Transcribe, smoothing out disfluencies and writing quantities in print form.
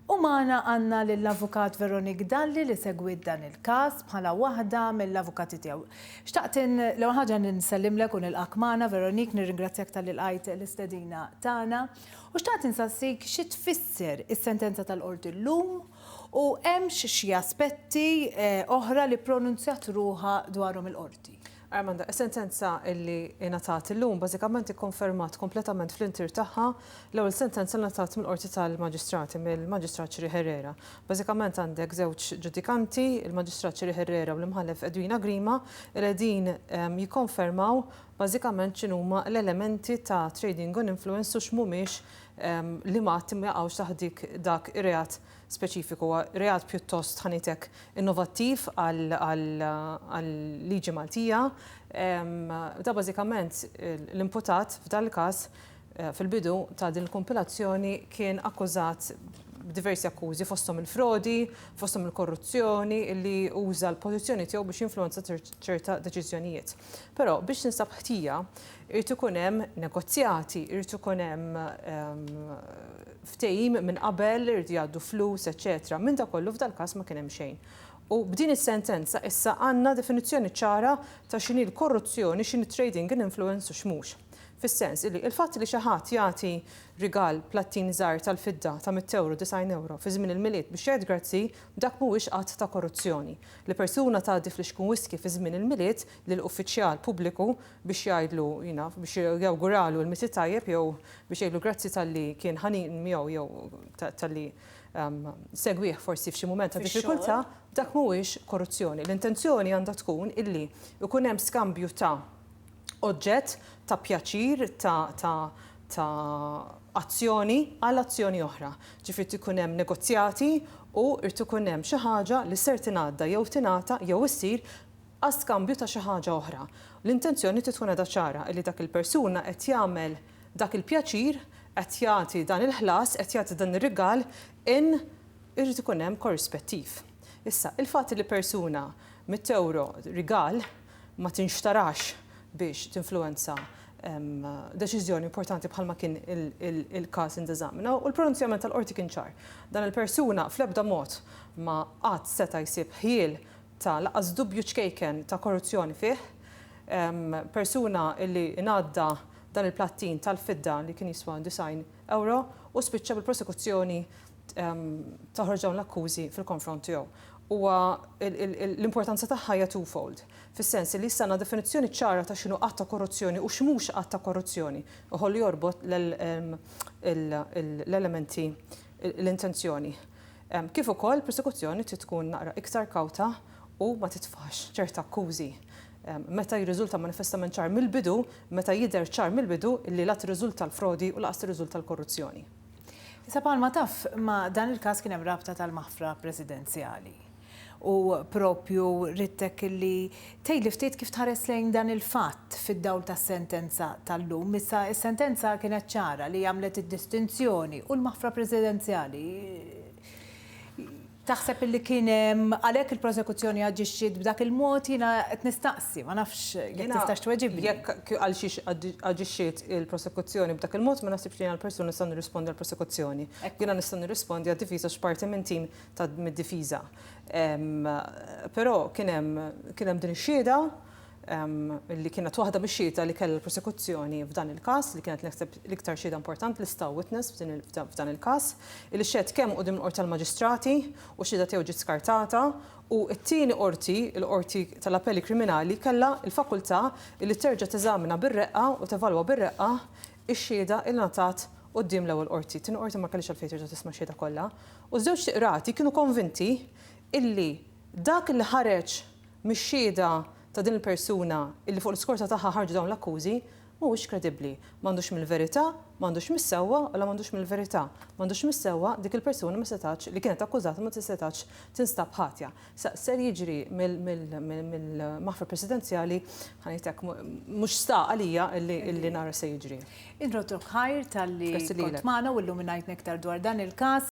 U magħna għandna lill-Avukat Veronique Dalli li segwiet dan il-każ bħala waħda mill-avukati tiegħu. Xtaqt l-ewwel ħaġa nsellimlek u nilqak magħna Veronique, nirringrazzjak talli lqajt l-istedina tagħna. U xtaqt insassik xi tfisser is-sentenza tal-Qorti llum u hemmx xi aspetti oħra li ppronunzjat ruħha dwarhom il-Qorti. Armanda, is-sentenza li ingħatat illum bażikament ikkonfermat kompletament fl-intier tagħha l-ewwel sentenza li ngħatat mill-Qorti tal-Maġistrati, mill-Maġistrat Ciri Herrera. Bażikament għandek żewġ ġudikanti, il-Maġistrat Ciri Herrera u l-Imħallef Edwina Grima, li qegħdin jikkonfermaw bażikament x'inhuma l-elementi ta' trading on influence u x'mhumiex liema atti ma jaqgħux taħt dik dak ir-reat speċifiku. Huwa reat pjuttost, ħa ngħid hekk, innovattiv għal-liġi Maltija. Da bażikament l-imputat f'dan il-każ fil-bidu ta' din il-kumpilazzjoni kien akkużat b'diversi akkużi fosthom il-frodi, fosthom il-korruzzjoni, li uża l-pożizzjoni tiegħu biex jinfluwenza ċerta deċiżjonijiet. Però biex tinstab ħtija irid ikun hemm negozjati, irid ikun hemm ftehim minn qabel, iridu jgħaddu flus, eċċetera. Minn dak kollu f'dal-każ ma kien hemm xejn. U b'din is-sentenza issa għandna definizzjoni ċara ta' x'inhi l-korruzzjoni, x'inhi trading in influence u x'mhux. Fis-sens illi il-fatt li xi ħadd jagħti rigal plattin żgħir tal-fidda ta' mitt ewro, 90 ewro fi żmien il-Milied biex jgħid grazzi, dak mhuwiex att ta' korruzzjoni. Li persuna tgħaddi flixkun whisky fi żmien il-Milied lil uffiċjal pubbliku biex jgħidlu, jien naf, biex jawguralu l-Milied tajjeb jew biex jgħidlu grazzi talli kien ħanin miegħu jew talli segwih forsi f'xi mument ta' diffikultà, dak mhuwiex korruzzjoni. L-intenzjoni għandha tkun illi jkun hemm skambju ta' oġġett, ta' pjaċir, ta' ta' ta' azzjoni għal azzjoni oħra. Ġifieri ikun hemm negozjati u jrid ikun hemm xi ħaġa li ser tingħadda jew tingħata jew issir għas-skambju ta' xi ħaġa oħra. L-intenzjoni trid tkun qiegħda ċara illi dak il-persuna qed jagħmel dak il-pjaċir, qed jagħti dan il-ħlas, qed jagħti dan ir-rigal in irid ikun hemm korrispettiv. Issa, il-fatt li persuna 100 ewro rigal ma tinxtarax biex tinfluwenza deċiżjoni importanti bħalma kien il-każ in eżami. U l-pronunzjament tal-qorti kien ċar. Dan il-persuna fl-ebda mod ma qatt seta' jsib ħjiel ta' lanqas dubju ċkejken ta' korruzzjoni fih. Persuna illi ngħadda dan il-plattin tal-fidda li kien jiswa 90 euro u spiċċa bil-prosekuzzjoni taħroġ dawn l-akkużi fil-konfront tiegħu. Huwa l-importanza tagħha hija twofold. Fis-sens li issa għandna definizzjoni ċara ta' x'inhu att ta' korruzzjoni u x'mhux att ta' korruzzjoni. Uħollu jorbot l-elementi l-intenzjoni. Kif ukoll prosekuzzjoni trid tkun naqra iktar kawta u ma titfax ċerta akkużi meta jirriżulta manifestament ċar mill-bidu, meta jidher ċar mill-bidu li la tirriżulta l-frodi u lanqas tirriżulta l-korruzzjoni. Issa bħalma taf ma' dan il-każ kien hemm rabta tal-maħfra presidenzjali. U propju ridtek li tgħidli ftit kif tħares lejn dan il-fatt fid-dawl tas-sentenza tal-lum. Issa s-sentenza kienet ċara li għamlet id-distinzjoni u l-maħfra presidenzjali. Taħseb illi kien hemm għalhekk il-prosekuzzjoni aġixxiet b'dak il-mod jiena qed nistaqsi, ma nafx jekk tistax tweġibni. Jekk għal xiex aġixxiet il-prosekuzzjoni b'dak il-mod, ma naħsibx li jiena l-persuna nista' nirrispondi għall-prosekuzzjoni. Jiena nista' nirrispondi għad-difiża x'parti minn tim ta' mid-difiża. Però kien hemm din ix-xhieda li kienet waħda mix-xhieda li kellha l-prosekuzzjoni f'dan il-każ, li kienet naħseb l-iktar xhieda importanti, l-star witness f'dan il-każ, li xehed kemm quddiem il-Qorti tal-Maġistrati u xhieda tiegħu ġiet skartata u t-tieni qorti, il-Qorti tal-Appelli Kriminali, kellha l-fakultà li terġa' teżamina bir-reqqa u tevalwa bir-reqqa x-xhieda li ngħatat quddiem l-ewwel qorti. Tieni qorti ma kellhiex għalfejn terġa' tisma' xhieda kollha. U żewġ qrati kienu konvinti illi dak li ħareġ mix-xhieda ta' din il-persuna illi fuq l-iskorta tagħha ħarġu dawn l-akkużi mhuwiex kredibbli. M'għandux mill-verità, m'għandux mis-sewwa u la m'għandux mill-verità. M'għandux mis-sewwa dik il-persuna ma setax li kienet akkużata ma setax tinstab ħatja. Sa ser jiġri mill-maħfra presidenzjali ħa ngħidlek mhux sta għalija illi nara se jiġri. Inroddok ħajr talli kont magħna u illuminajtna iktar dwar dan il-każ.